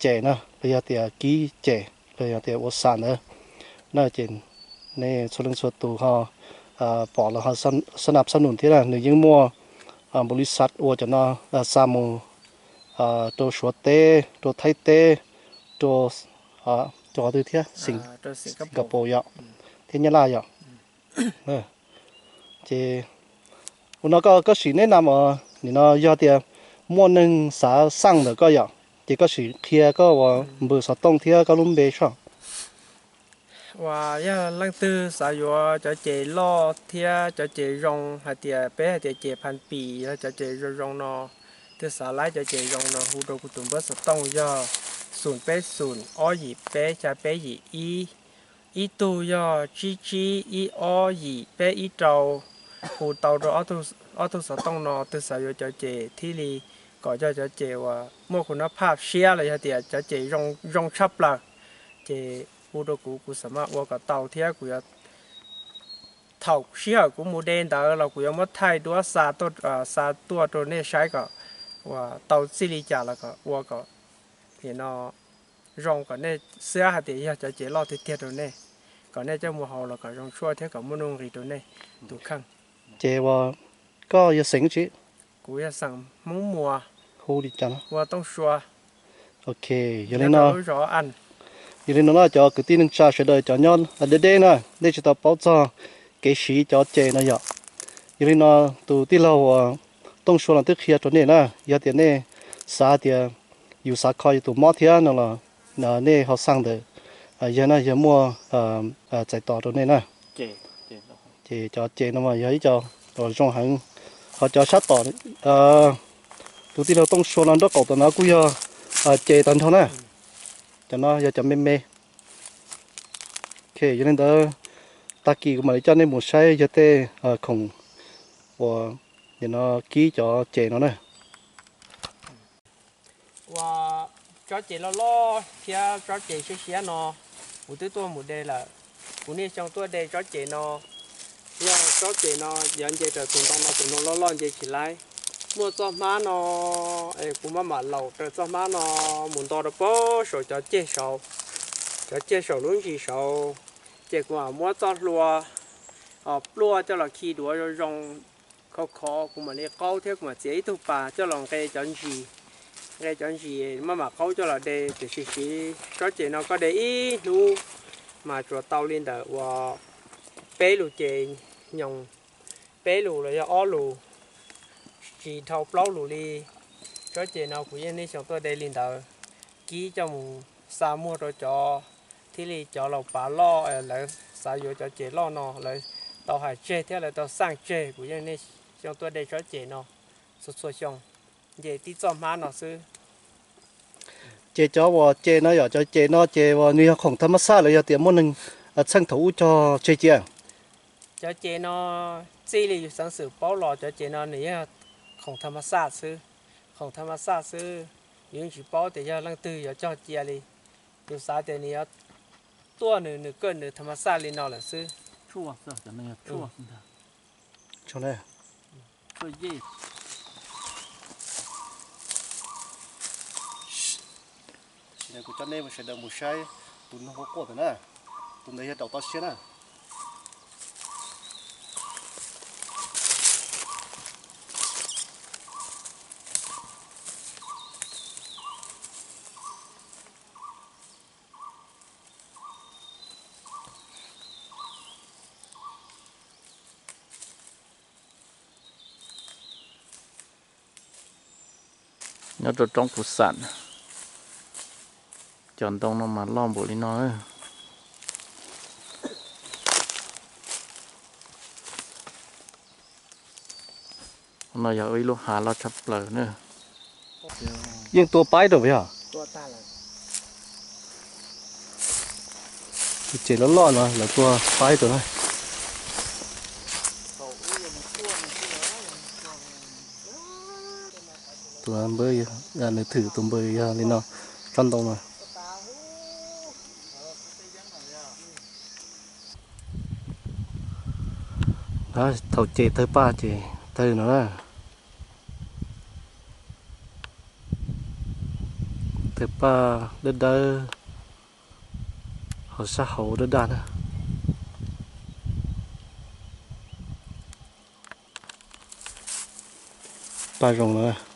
ces na, los yog tias kib ces los yog tias ua xa ntawd na, ces nej txhua leej txhua tus ho pom los ho xab nab xab num thiab na. Nws yeej muaj npaum li xav ua cov no xa mus rau Suav teb, rau Thaib teb, rau, rau qhov twg thiab, Singapore yom, thiab Nyab Laj yom. Ces ua no koj, koj sim neb na, nim no yog tias muaj neeg xav xaj ntawm koj yom, ces koj sim qhia koj uas npawb xov tooj thiab koj lub npe soj. Uas yog leej twg xav yuav cov ces loj thiab cov ces zoo hais tias peb hais tias ces phan pis los cov ces zoo zoo no, twg xav laib cov ces zoo no hu rau kuv tus npawb xov tooj yog xum peb xum ob yim peb xya peb yim ib. Ib tug yog tsib tsib ib ob yim peb ib rau. Hu tau rau ob tug xov tooj no, twg xav yuav cov ces thiaj li kom yog cov ces uas muaj kuv noj phaj siab los yog tias cov ces zoo tshaj plaws, ces hu rau kuv, kuv xam maj ua kom tau thiab kuv yuav, thaum sij hawm kuv mus de ntawd los kuv yuav muab thaij duab xa tuaj rau nej saib kom uas tau txij li cas los kom ua kom nim no zoo kom nej xwb hais tias yog cov ces loj tiag tiag rau nej, kom nej coj mus haus los kom zoo tshuaj thiab kom muaj nuj nqis rau nej tus kheej. Ces uas koj yog xeem tsi? Kuv yog xeem Hmoob Muas. Hu li cas no? Ua Tooj Sua. Ok, yog li no, yog li no no cov kwv tij neej tsa sawv daws cov nyob deb deb na, nej tsis tau paub txog kev siv cov ces no yom. Yog li no tus tij laug uas Tooj Sua no twb qhia rau nej na, yog tias nej xav tias yus xav kho yus tus mob thiab no los nej ho xaj ntawm yawg na, yawg muaj txais tos rau nej na. Ces cov ces no mas yog ib co uas zoo heev. Ho cov sab tom tus tij laug Tooj Sua no nraub qaum tom no kuj yog ces tag nrho na. Cov no yog cov me me. Ok, yog li ntawd tag kis kuv mam li coj nej mus saib yog tej khoom uas nim no kib cov ces no na. Uas tsob ces loj loj thiab tsob ces siab siab no kuv twb tuaj mus de lawm. Kuv niaj xyoo tuaj de tsob ces no, yog tsob ces no yuav nce raws tus ntoo no, tus ntoo loj loj nce tsis laib. Muaj txoj hmab no es kuv maj mam laus raws txoj hmab no mus nto rau pem saum cov ceg saud, cov ceg saum lub ntsis saud, ces kuv mam muab txoj hlua pluaj coj los khi duav zoo zoo, khov khov, kuv mam li qaub thiab kuv mam txiav ib tug pas coj los nqe cov ntsis, nqe cov ntsis maj mam qaub coj los de. Tiam sis siv tsob ces no koj de ib hnub mas tsuas tau li ntawm uas peb lus ces nyoos, peb lus los yog ob lus, tsis dhau plaub lus li. Tsob ces no kuv yeej niaj xyoo tuaj de li ntawd, kib coj mus xa muag rau cov, thiaj li cov laus pav loj lawv xav yuav cov ces loj no lawv tau hais tseg thiab lawv tau xaj tseg. Kuv yeej niaj xyoo tuaj de tsob ces no txhua txhua xyoo, nce tib txoj hmab no xwb. Ces cov uas ces no yog cov ces no ces uas nws yog khoom tha ma xaj los yog tias muaj neeg txheej thaum ub cog tseg cia? Cov ces no txij li yus xeev xwm paub los cov ces no nws yog khoom tha ma xaj xwb, khoom tha ma xaj xwb. Yus tsis paub tias yog leej twg yuav cog cia li. Yus xav tias nws yuav tuaj nws nws kaj nws tha ma xaj li no lawm xwb. Kuv coj nej sawv daws mus saib tus noog quaj quaj ntawd na. Tus ntawd yog daum toj siab na. Nyob rau roob Phu Xam, cov ntoo no mas loj npaum li no. No yog ib lub hav loj tshaj plaws na. Yeej tua paib rau yog? Ces loj loj no lawv tua paib rau na. Tus npawb, nws thwm tus npawb yog li no, tsob ntoo no. Thaum ces tawg paj ces tawg no na. Tus paj dawb dawb, hauv sab hauv dawb daj na. Paj zoo na.